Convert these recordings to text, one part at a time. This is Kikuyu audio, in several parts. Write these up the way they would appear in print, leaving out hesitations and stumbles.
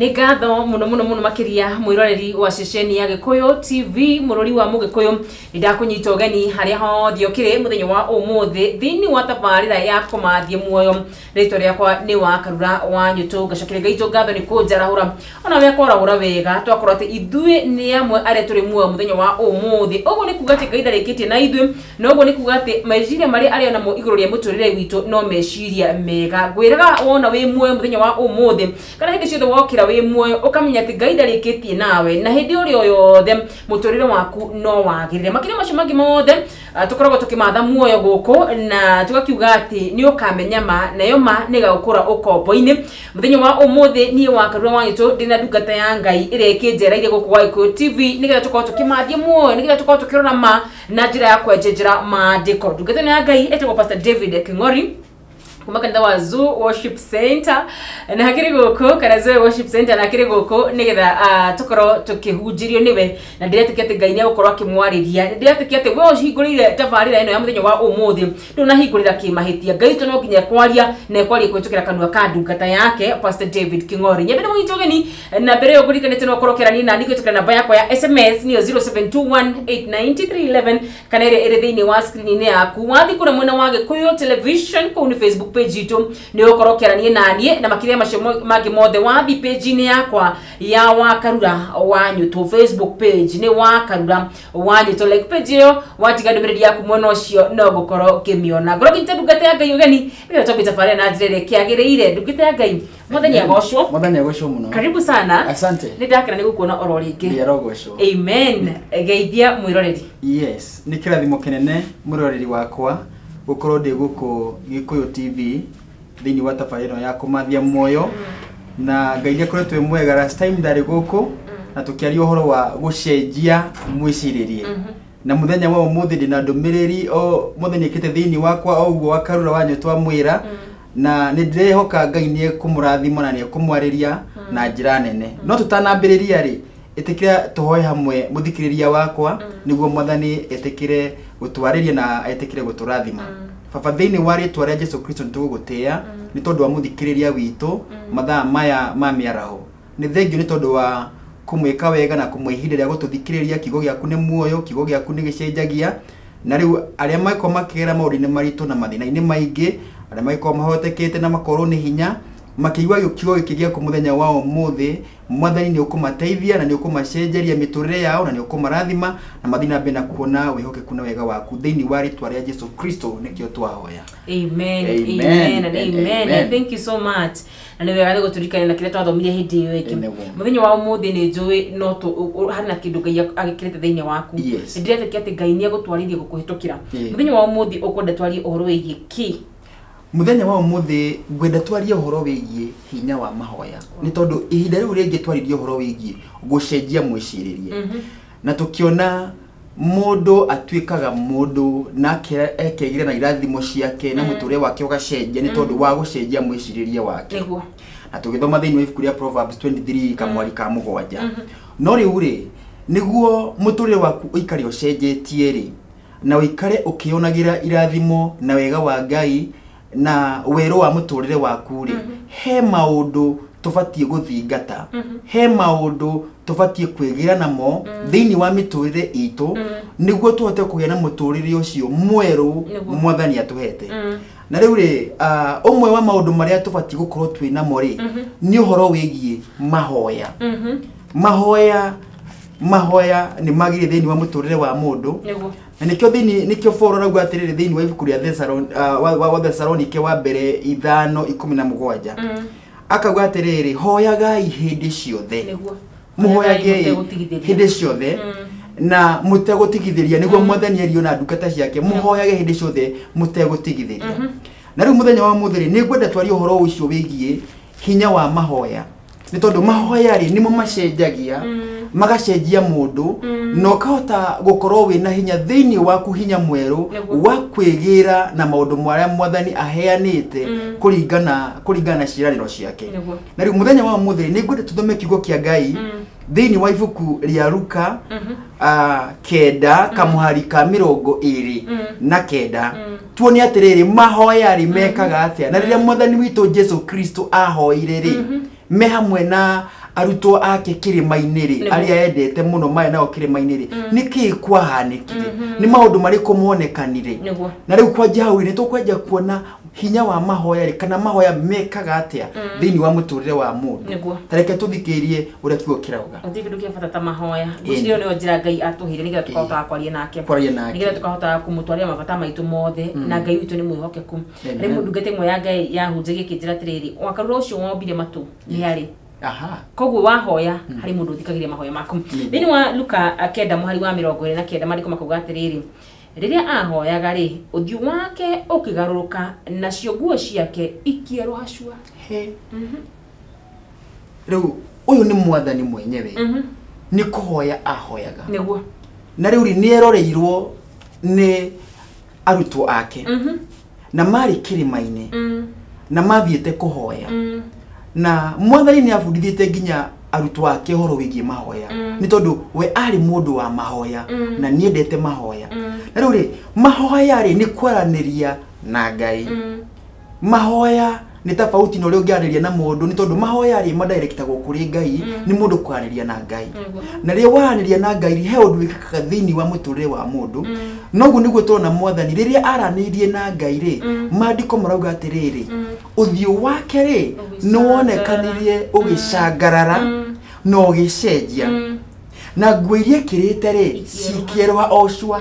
Nĩ ngatho mũno mũno mũno makĩria mwĩroreri wa ceceni ya Gĩkũyũ TV mũrũri wa Mũgĩkũyũ. Nĩ ndakũnyita ũgeni harĩa hothe ũkĩrĩ mũthenya wa ũmũthĩ thĩinĩ wa tabarĩra ya kũmathie muoyo. Rĩtwa rĩakwa nĩ wa Karura wa Nyũtũ. Ngacokeria Ngai witũ ngatho nĩ kũnjarahũra ona we kwarahũra wega twakorwo atĩ ithuĩ nĩ amwe arĩa tũrĩ muoyo mũthenya wa ũmũthĩ. Ũguo nĩ kuga atĩ Ngai ndarĩkĩtie na ithuĩ, na ũguo nĩ kuga atĩ meciria marĩa arĩ namo igũrũ rĩa mũtũrĩre witũ no meciria mega. Ngwĩraga wona wĩ muoyo mũthenya wa ũmũthĩ kana hĩndĩ ciothe wokĩra wĩ muoyo ũkamenya atĩ Ngai ndarĩkĩtie nawe, na hĩndĩ ũrĩa yothe mũtũrĩre waku no wagĩrĩre. Makĩria macio mangĩ mothe tũkoragwo tũkĩmatha muoyo gũkũ na tũgakiuga atĩ nĩ ũkamenya ma, nayo ma nĩ ĩgagũkũra ũkombo-inĩ. Mũthenya wa ũmũthĩ niĩ wa Karura wa Nyũtũ ndĩna ndungata ya Ngai ĩrĩa ĩkĩnjereire gũkũ gwa Gĩkũyũ TV nĩgetha tũkorwo tũkĩmathia muoyo, nĩgetha tũkorwo tũkĩrora ma na njĩra ya kwenjenjera maandĩko. Ndungata ĩno ya Ngai ĩtagwo Pastor David King'ori kuma kanitha wa Zoo Worship Center na hakĩrĩ gũkũ kana Zoo Worship Center na hakĩrĩ gũkũ nĩgetha tũkorwo tũkĩhunjĩrio nĩwe, na ndĩretĩkia atĩ Ngai nĩegũkorwo akĩmwarĩria. Ndĩretĩkia atĩ we ũhingũrĩire tabarĩra ĩno ya mũthenya wa ũmũthĩ ndũnahingũrĩra kĩmahĩtia. Ngai witũ no nginya ekwaria na ekwaria kũhĩtũkĩra kanua ka ndungata yake Pastor David King'ori. Nyambe ndĩmũnyite ũgeni na mbere ĩyo ngũririkanĩte no ũkorwo ũkĩarania nani kũhĩtũkĩra namba yakwa ya SMS nĩyo 0721890311 kana ĩrĩa ĩrĩ thĩinĩ wa screen-inĩ yaku. Wathiĩ kũrĩa mwena wa Gĩkũyũ Television kũu nĩ Facebook page itũ nĩ ũgũkorwo ũkĩarania naniĩ, na makĩria macio mangĩ mothe wathiĩ page-inĩ yakwa ya Wakarura wa Nyũtũ, Facebook page nĩ Wakarura wa Nyũtũ, like page ĩyo watiga ndũmĩrĩri yaku mwena ũcio no ngũkorwo ngĩmĩona. Ngorwo ngĩnyita ndungata ya Ngai ũgeni nĩgetha twambie tabarĩra na njĩra ĩrĩa ĩkĩagĩrĩire. Ndungata ya Ngai, Mwathani agocwo. Mwathani agocwo mũno. Karibu sana. Asante. Nĩ ndakena nĩ gũkuona oro rĩngĩ. Ndiarogocwo. Amen. Geithia mwĩroreri. Yes, nĩ kĩrathimo kĩnene mwĩroreri wakwa gũkorwo ndĩ gũkũ Gĩkũyũ TV thĩinĩ wa tabarĩra ĩno ya kũmathia muoyo, na Ngai nĩakoretwo e mwega. Last time ndarĩ gũkũ na tũkĩaria ũhoro wa gũcenjia mwĩcirĩrie, na mũthenya wa ũmũthĩ ndĩna ndũmĩrĩri o mũthenya ĩkĩte thĩinĩ wakwa o ũguo wa Karura wa Nyũtũ amwĩra, na nĩ ndĩrehoka Ngai nĩ ekũmũrathima na nĩ ekũmwarĩria na njĩra nene. No tũtanambĩrĩria rĩ, ĩtĩkĩra tũhoe hamwe mũthikĩrĩria wakwa nĩguo Mwathani ĩtĩkĩre gũtwarĩria na etĩkĩre gũtũrathima. Baba, thĩinĩ wa rĩtwa rĩa Jesu Kristo nĩtũgũgũtĩĩa nĩ tondũ wa mũthikĩrĩria witũ mathaa maya ma mĩaraho. Nĩ thengio nĩ tondũ wa kũmwĩka wega na kũmwe ihinda rĩa gũtũthikĩrĩria. Kiugo gĩaku nĩ muoyo, kiugo gĩaku nĩ gĩcenjagia, na rĩu arĩa mangĩkorwo makĩgera maũndũ-inĩ maritũ na mathĩna-inĩ maingĩ, arĩa mangĩkorwo mahotekete na makorwo nĩ hinya makĩigua kiugo gĩkĩ gĩaku mũthenya wa ũmũthĩ, Mwathani nĩ ũkũmateithia na nĩ ũkũmacenjeria mĩtũrĩre yao na nĩ ũkũmarathima na mathiĩ na mbere na kuona wĩhokeku na wega waku thĩinĩ wa rĩtwa rĩa Jesu Kristo nĩkĩo twahoya. Amen. Amen. Amen and amen. Amen. Thank you so much. Na nĩ wega nĩ gũtũririkania na kĩrĩa twathomire hĩndĩ ĩyo ĩngĩ. Nĩguo. Mũthenya wa ũmũthĩ nĩ njũĩ no harĩ na kĩndũ Ngai agĩkĩrĩte thĩinĩ waku. Yes. Nĩ ndĩretĩkia atĩ Ngai nĩ egũtwarithia gũkũhĩtũkĩra. Yeah. Mũthenya wa ũmũthĩ ũkwenda twarie ũhoro wĩgiĩ kĩ? Mũthenya wa ũmũthĩ ngwenda twarie ũhoro wĩgiĩ hinya wa mahoya, nĩ tondũ ihinda rĩu rĩngĩ twaririe ũhoro wĩgiĩ gũcenjia mwĩcirĩrie, na tũkĩona mũndũ atuĩkaga mũndũ na ekegĩra na irathimo ciake na mũtũrĩre wake ũgacenjia nĩ tondũ wa gũcenjia mwĩcirĩrie wake. Nĩguo. Na tũgĩthoma thĩinĩ wa ibuku rĩa Proverbs 23 kamwari ka 7. No rĩu rĩ, nĩguo mũtũrĩre waku ũikare ũcenjetie rĩ, na ũikare ũkĩonagĩra irathimo na wega wa Ngai na werũ wa mũtũrĩre waku rĩ, he maũndũ tũbatiĩ gũthingata, he maũndũ tũbatiĩ kwĩgĩra namo thĩinĩ wa mĩtũrĩre itũ nĩguo tũhote kũgĩa na mũtũrĩre ũcio mwerũ Mwathani atũhete. Na rĩu rĩ, ũmwe wa maũndũ marĩa tũbatiĩ gũkorwo twĩ namo rĩ, nĩ ũhoro wĩgiĩ mahoya. Mahoya nĩ magĩrĩire thĩinĩ wa mũtũrĩre wa mũndũ. Nĩguo. Na nĩkĩo thĩinĩ nĩkĩo Paul arauga atĩrĩrĩ thĩinĩ wa ibuku rĩa wa Thesalonike wa mbere 5:17, akauga atĩrĩrĩ, hoyagai hĩndĩ ciothe. Nĩguo. Mũhoyagei hĩndĩ ciothe na mũtegũtigithĩria, nĩguo Mwathani ario na ndungata ciake, mũhoyage hĩndĩ ciothe mũtegũtigithĩria. Na rĩu mũthenya wa ũmũthĩ rĩ, nĩ ngwenda twarie ũhoro ũcio wĩgiĩ hinya wa mahoya, nĩ tondũ mahoya rĩ nĩmo macenjagia, magacenjia mũndũ na ũkahota gũkorwo wĩna hinya thĩinĩ waku, hinya mwerũ wa kwĩgĩra na maũndũ marĩa Mwathani aheanĩte kũringana na ciĩranĩro ciake. Na rĩu mũthenya wa ũmũthĩ nĩ ngwenda tũthome kiugo kĩa Ngai thĩinĩ wa ibuku rĩa Luka 9 kamũhari ka 29, tuone atĩrĩrĩ mahoya rĩ mekaga atĩa, na rĩrĩa Mwathani witũ Jesu Kristo ahoire rĩ me hamwe na arutwo ake kĩrĩma-inĩ rĩ, arĩa endete mũno marĩ nao kĩrĩma-inĩ rĩ, nĩkĩĩ kwahanĩkire, nĩ maũndũ marĩkũ monekanire. Na rĩu kwanja hau rĩ, nĩ tũkwenja kuona hinya wa mahoya rĩ, kana mahoya mekaga atĩa thĩinĩ wa mũtũrĩre wa mũndũ. Ta reke tũthikĩrĩrie ũrĩa kiugo kĩrauga. Gũtirĩ kĩndũ kĩa bata ta mahoya. Ngwĩciria nĩyo njĩra Ngai atũheire nĩgetha tũkahotaga kwaria nake, nĩgetha tũkahotaga kũmũtwarĩra mabata maitũ mothe, na Ngai witũ nĩ mwĩhokeku. Rĩmwe ndungata ĩmwe ya Ngai yahunjagia ĩkĩnjĩra atĩrĩrĩ, wakarũra ũcio wombire matũ nĩ arĩ. Koguo wahoya harĩ mũndũ ũthikagĩrĩria mahoya maku. Thĩinĩ wa Luka 9 mũhari wa 29 maandĩko makauga atĩrĩrĩ, rĩrĩa ahoyaga rĩ, ũthiũ wake ũkĩgarũrũka nacio nguo ciake ikĩerũha cua. Rĩu ũyũ nĩ mwathani mwenyewe, nĩ kũhoya ahoyaga. Nĩguo. Na rĩu rĩ, nĩ eroreirwo nĩ arutwo ake, na marĩ kĩrĩma-inĩ, na mathiĩte kũhoya. Na mwathani nĩ abundithĩte nginya arutwo ake ũhoro wĩgiĩ mahoya, nĩ tondũ we arĩ mũndũ wa mahoya na nĩendete mahoya. Na rĩu rĩ, mahoya rĩ nĩ kwaranĩria na Ngai. Mahoya nĩ tofauti na ũrĩa ũngĩaranĩria na mũndũ, nĩ tondũ mahoya rĩ madirectagwo kũrĩ Ngai, nĩ mũndũ kwaranĩria na Ngai. Na rĩrĩa waranĩria na Ngai he ũndũ wĩkĩkaga thĩinĩ wa mũtũrĩre wa mũndũ. Noguo nĩguo tũrona mwathani rĩrĩa aranĩirie na Ngai rĩ, maandĩko marauga atĩrĩrĩ, ũthiũ wake rĩ nĩwonekanirie ũgĩcangarara na ũgĩcenjia, na nguo iria ekĩrĩte rĩ cikĩerũha o cua,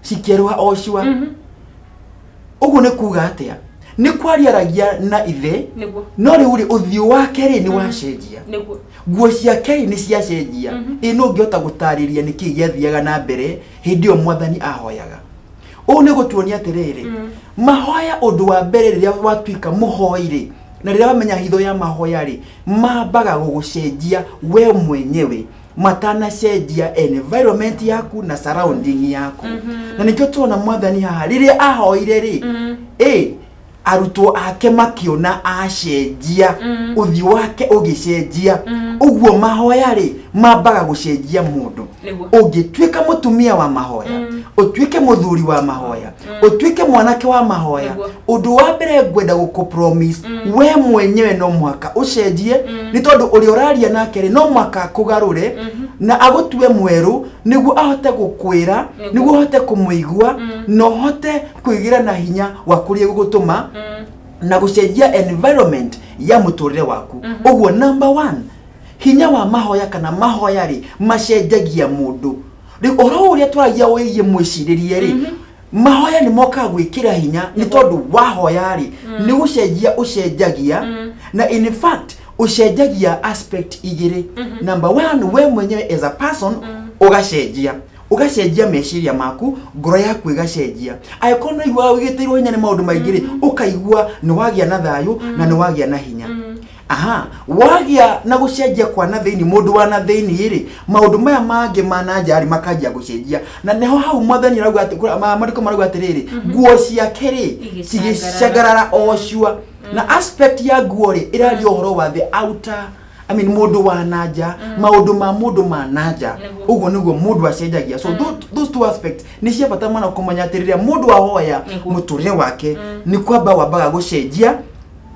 cikĩerũha o cua. Ũguo nĩ kuga atĩa? Nĩ kwariaragia na ithe, no rĩu rĩ ũthiũ wake rĩ nĩ wacenjia, nguo ciake rĩ nĩ ciacenjia. Ĩ no ũngĩhota gũtarĩria nĩkĩĩ gĩathiaga na mbere hĩndĩ ĩyo mwathani ahoyaga. Ũũ nĩ gũtuonia atĩrĩrĩ, mahoya ũndũ wa mbere rĩrĩa watuĩka mũhoi rĩ, na rĩrĩa wamenya hitho ya mahoya rĩ, mambaga gũgũcenjia we mwenyewe matanacenjia environment yaku na surrounding yaku. Na nĩkĩo tuona mwathani haha rĩrĩa ahoire rĩ, arutwo ake makiona acenjia, ũthiũ wake ũgĩcenjia. Ũguo mahoya rĩ mambaga gũcenjia mũndũ. Ũngĩtuĩka mũtumia wa mahoya, ũtuĩke mũthuri wa mahoya, ũtuĩke mwanake wa mahoya, ũndũ wa mbere ngwenda gũkũ promise we mwenyewe no mũhaka ũcenjie, nĩ tondũ ũrĩa ũraria nake rĩ no mũhaka akũgarũre na agũtue mwerũ, nĩguo ahote gũkwĩra, nĩguo ahote kũmũigua, na ũhote kwĩgĩra na hinya wa kũrĩa gũgũtũma na gũcenjia environment ya mũtũrĩre waku. Ũguo number 1, hinya wa mahoya kana mahoya rĩ macenjagia mũndũ. Rĩu ũhoro ũrĩa twaragia wĩgiĩ mwĩcirĩrie rĩ, mahoya nĩ mokaga gwĩkĩra hinya, nĩ tondũ wahoya rĩ nĩ gũcenjia ũcenjagia, na in fact ũcenjagia aspect igĩrĩ. Number 1, we mwenyewe as a person ũgacenjia, ũgacenjia meciria maku, ngoro yaku ĩgacenjia. Angĩkorwo nĩ ũiguaga ũgĩtĩirwo hinya nĩ maũndũ maingĩ rĩ, ũkaigua nĩ wagĩa na thayũ na nĩ wagĩa na hinya. Aha, wagĩa na gũcenjia kwa na thĩinĩ, mũndũ wa na thĩinĩ rĩ, maũndũ maya mangĩ ma na nja rĩ makanjia gũcenjia. Na nĩho hau mwathani arauga atĩ, maandĩko marauga atĩrĩrĩ, nguo ciake rĩ cigĩcangarara o cua. Na aspect ya nguo rĩ ĩraria ũhoro wa the outer, I mean mũndũ wa na nja, maũndũ ma mũndũ ma na nja. Ũguo nĩguo mũndũ acenjagia. So those two aspects nĩ cia bata mũno kũmenya atĩ rĩrĩa mũndũ ahoya mũtũrĩre wake nĩ kwamba wambaga gũcenjia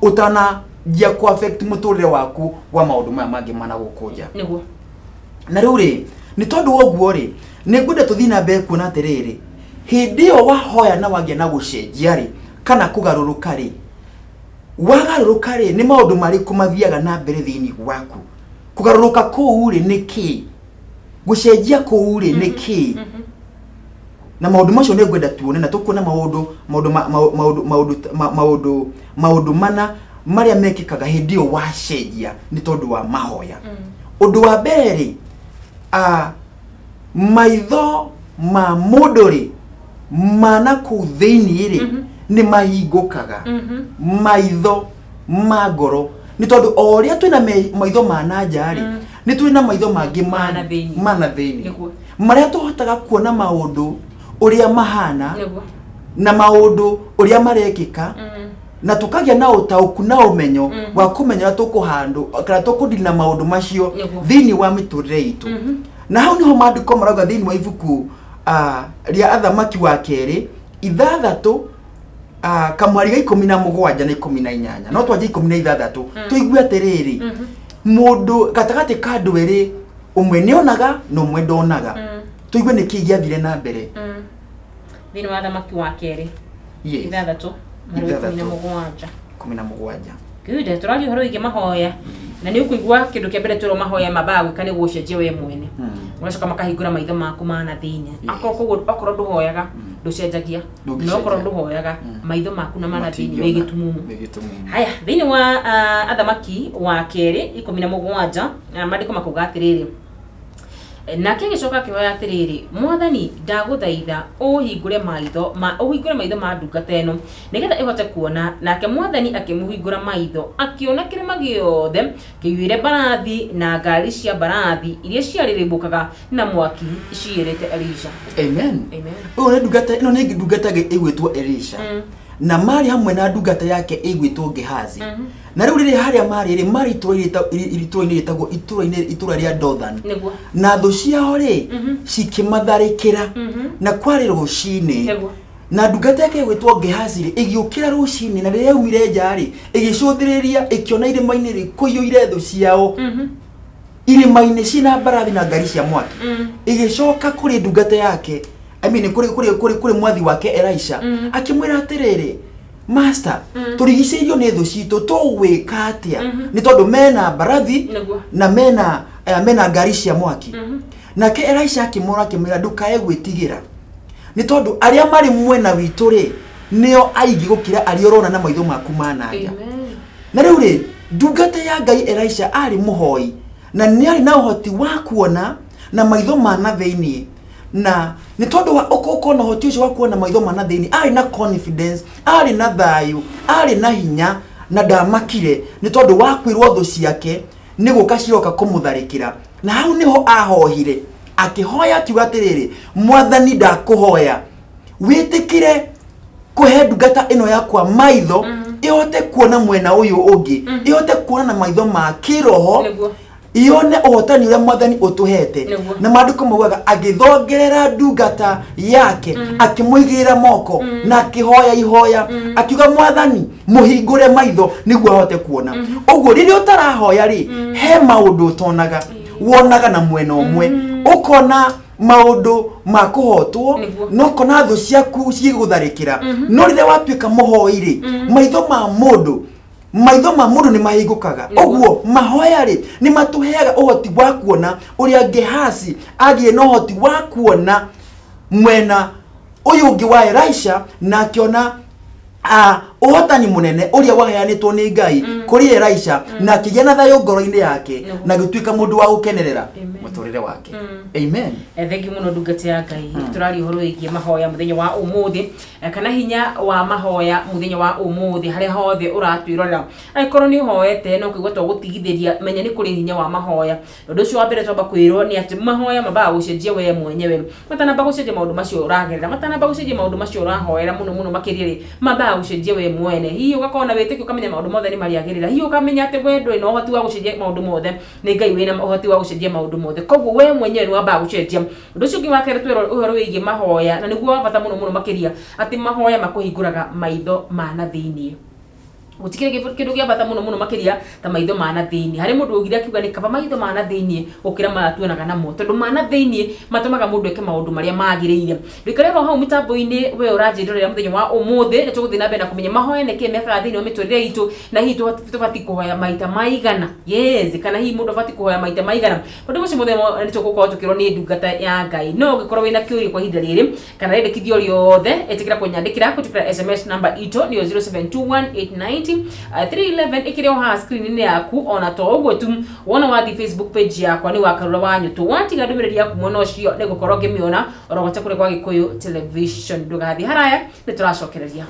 ũtananjia ku affect mũtũrĩre waku wa maũndũ maya mangĩ mana gũkũ nja. Na rĩu rĩ, nĩ tondũ wa ũguo rĩ, nĩ ngwenda tũthiĩ na mbere kuona atĩrĩrĩ, hĩndĩ ĩyo wahoya na wagĩa na gũcenjia rĩ, kana kũgarũrũka rĩ, wagarũrũka rĩ, nĩ maũndũ marĩkũ mathiaga na mbere thĩinĩ waku? Kũgarũrũka kũu rĩ nĩ kĩĩ? Gũcenjia kũu rĩ nĩ kĩĩ? Na maũndũ macio nĩ ngwenda tuone, na tũkuona maũndũ maũndũ maũndũ maũndũ maũndũ mana marĩa mekĩkaga hĩndĩ ĩyo wacenjia nĩ tondũ wa mahoya. Ũndũ wa mbere rĩ, maitho ma mũndũ rĩ mana kũu thĩinĩ rĩ nĩ mahingũkaga. Maitho ma ngoro, nĩ tondũ o ũrĩa twĩna maitho ma na nja rĩ, nĩ twĩna maitho mangĩ ma na thĩinĩ marĩa tũhotaga kuona maũndũ ũrĩa mahana na maũndũ ũrĩa marekĩka, na tũkagĩa na ũtaũku na ũmenyo wa kũmenya ũrĩa tũkũhandũ kana tũkũdeal na maũndũ macio thĩinĩ wa mĩtũrĩre itũ. Na hau nĩho maandĩko marauga thĩinĩ wa ibuku rĩa Athamaki wa kerĩ 6 kamwari ga 17 na 18, no twanjie 16 tũigue atĩrĩrĩ, Mũndũ gatagatĩ ka andũ erĩ ũmwe nĩonaga na ũmwe ndonaga. Tũigue nĩkĩĩ gĩathire na mbere. Thĩinĩ wa Thamaki wa kerĩ 6 17. 17. Good, tũraria ũhoro wĩgiĩ mahoya. Na nĩ ũkũigua kĩndũ kĩa mbere twĩrwo mahoya mambaga gwĩka nĩ gũcenjia we mwene. Ũgacoka makahingũra maitho maku ma na thĩinĩ. Akorwo okorwo ndũhoyaga ndũcenjagia. Na okorwo ndũhoyaga maitho maku na ma na thĩinĩ wĩ gĩtumumu. Haya, thĩinĩ wa Athamaki wa kerĩ 17 maandĩko makauga atĩrĩrĩ. Nake agĩcoka akĩhoya atĩrĩrĩ, Mwathani ndagũthaitha ũhingũre maitho ma ndungata ĩno nĩgetha ĩhote kuona. Nake Mwathani akĩmũhingũra maitho, akĩona kĩrĩma gĩothe kĩiyũire mbarathi na ngari cia mbarathi iria ciarĩrĩmbũkaga na mwaki ciyũrĩte Elisha. Amen. Amen. Ũyũ nĩ ndungata ĩno nĩ ndungata ĩgwĩtwo Elisha. Na marĩ hamwe na ndungata yake ĩgwĩtwo Gehazi. Na rĩu rĩrĩa harĩa marĩ rĩ marĩ itũũra-inĩ rĩtagwo itũũra rĩa Dothan. Na thũ ciao rĩ cikĩmatharĩkĩra. Na kwarĩ rũcinĩ. Na ndungata yake ĩgwĩtwo Gehazi rĩ ĩgĩũkĩra rũcinĩ na rĩrĩa yaumire nja rĩ ĩgĩcũthĩrĩria ĩkĩona irĩma-inĩ rĩ kũiyũire thũ ciao. Irĩma-inĩ cina mbarathi na ngari cia mwaki. Ĩgĩcoka kũrĩ ndungata yake, I mean kũrĩ mwathi wake Elisha, akĩmwĩra atĩrĩrĩ, master, tũrigicĩirio nĩ thũ citũ tũgwĩka atĩa? Nĩ tondũ mena mbarathi na mena ngari cia mwaki. Nake Elisha akĩmũra akĩmwĩra ndũkae gwĩtigĩra, nĩ tondũ arĩa marĩ mwena witũ rĩ nĩo aingĩ gũkĩra arĩa ũrona na maitho maku ma na nja. Na rĩu rĩ ndungata ya Ngai Elisha arĩ mũhoi na nĩ arĩ na ũhoti wa kuona na maitho ma na thĩinĩ. Na nĩ tondũ wa ũkorwo na ũhoti ũcio wa kuona maitho ma na thĩinĩ, arĩ na confidence, arĩ na thayũ, arĩ na hinya na ndamakire nĩ tondũ wa kwĩrwo thũ ciake nĩ gũka ciroka kũmũtharĩkĩra. Na hau nĩho ahohire akĩhoya akiuga atĩrĩrĩ, Mwathani ndakũhoya wĩtĩkĩre kũhe ndungata ĩno yakwa maitho ĩhote kuona mwena ũyũ ũngĩ, ĩhote kuona na maitho ma kĩroho, yone ũhotani ũrĩa Mwathani ũtũhete. Na maandĩko maugaga agĩthongerera ndungata yake, akĩmũigĩrĩra moko na akĩhoya ihoya akiuga Mwathani mũhingũre maitho nĩguo ahote kuona. Ũguo rĩrĩa ũtarahoya rĩ he maũndũ ũtonaga, wonaga na mwena ũmwe, ũkona maũndũ ma kũhotwo no kona thũ ciaku cigũtharĩkĩra. No rĩrĩa watuĩka mũhoi rĩ maitho ma mũndũ nĩ mahingũkaga. Ũguo mahoya rĩ nĩ matũheaga ũhoti wa kuona ũrĩa Gehazi agĩe na ũhoti wa kuona mwena ũyũ ũngĩ wa Elisha na akĩona ũhotani mũnene ũrĩa waheanĩtwo nĩ Ngai kũrĩ Elisha, na akĩgĩa na thayũ ngoro-inĩ yake na agĩtuĩka mũndũ wa gũkenerera mũtũrĩre wake. Amen. Thank you mũno ndungata ya Ngai. Tũraria ũhoro wĩgiĩ mahoya mũthenya wa ũmũthĩ, kana hinya wa mahoya mũthenya wa ũmũthĩ harĩa hothe ũratwĩrorera. Angĩkorwo nĩ ũhoete no kũigua to gũtigithĩria, menya nĩ kũrĩ hinya wa mahoya. Ũndũ ũcio wa mbere twamba kwĩrwo nĩ atĩ mahoya mambaga gũcenjia we mwenyewe, matanamba gũcenjia maũndũ macio ũragerera, matanamba gũcenjia maũndũ macio ũrahoera mũno mũno makĩria rĩ mambaga gũcenjia we mwene. Hihi ũgakorwo na wĩtĩkio ũkamenya maũndũ mothe nĩ marĩagĩrĩra, hihi ũkamenya atĩ we ndũrĩ na ũhoti wa gũcenjia maũndũ mothe, nĩ Ngai wĩna ũhoti wa gũcenjia maũndũ mothe, koguo we mwenyewe nĩ wambaga gũcenjia. Ũndũ ũcio ũngĩ wa kerĩ twĩrwo ũhoro wĩgiĩ mahoya, na nĩguo wa bata mũno mũno makĩria, atĩ mahoya makũhingũraga maitho ma na thĩinĩ. Gũtikĩrĩ kĩndũ kĩa bata mũno mũno makĩria ta maitho ma na thĩinĩ. Harĩ mũndũ augire akiuga nĩ kaba maitho ma na thĩinĩ gũkĩra maya tuonaga namo, tondũ ma na thĩinĩ matũmaga mũndũ eke maũndũ marĩa magĩrĩire. Ndũikare oro hau mĩtambo-inĩ we ũranjĩrorera mũthenya wa ũmũthĩ, nĩ tũgũthiĩ na mbere na kũmenya mahoya nĩkĩ mekaga thĩinĩ wa mĩtũrĩre itũ, na hihi tũbatiĩ kũhoya maita maigana. Yes, kana hihi mũndũ abatiĩ kũhoya maita maigana. Ũndũ ũcio mũthenya nĩ tũgũkorwo tũkĩrwo nĩ ndungata ya Ngai. No ũngĩkorwo wĩna kĩũria kwa ihinda rĩrĩ kana rĩendekithio rĩothe, ĩtĩkĩra kũnyandĩkĩra kũtũkĩra SMS namba itũ nĩyo 0721890 311 ĩkĩrĩ o haha screen-inĩ yaku. Ona to ũguo tu, wona wathiĩ Facebook page yakwa nĩ wakarũra wa nyũtũ, watiga ndũmĩrĩri yaku mwena ũcio nĩ ngũkorwo ngĩmĩona oro gwata kũrĩa kwa Gĩkũyũ Television. Ndũgathiĩ haraya, nĩ tũracokereria.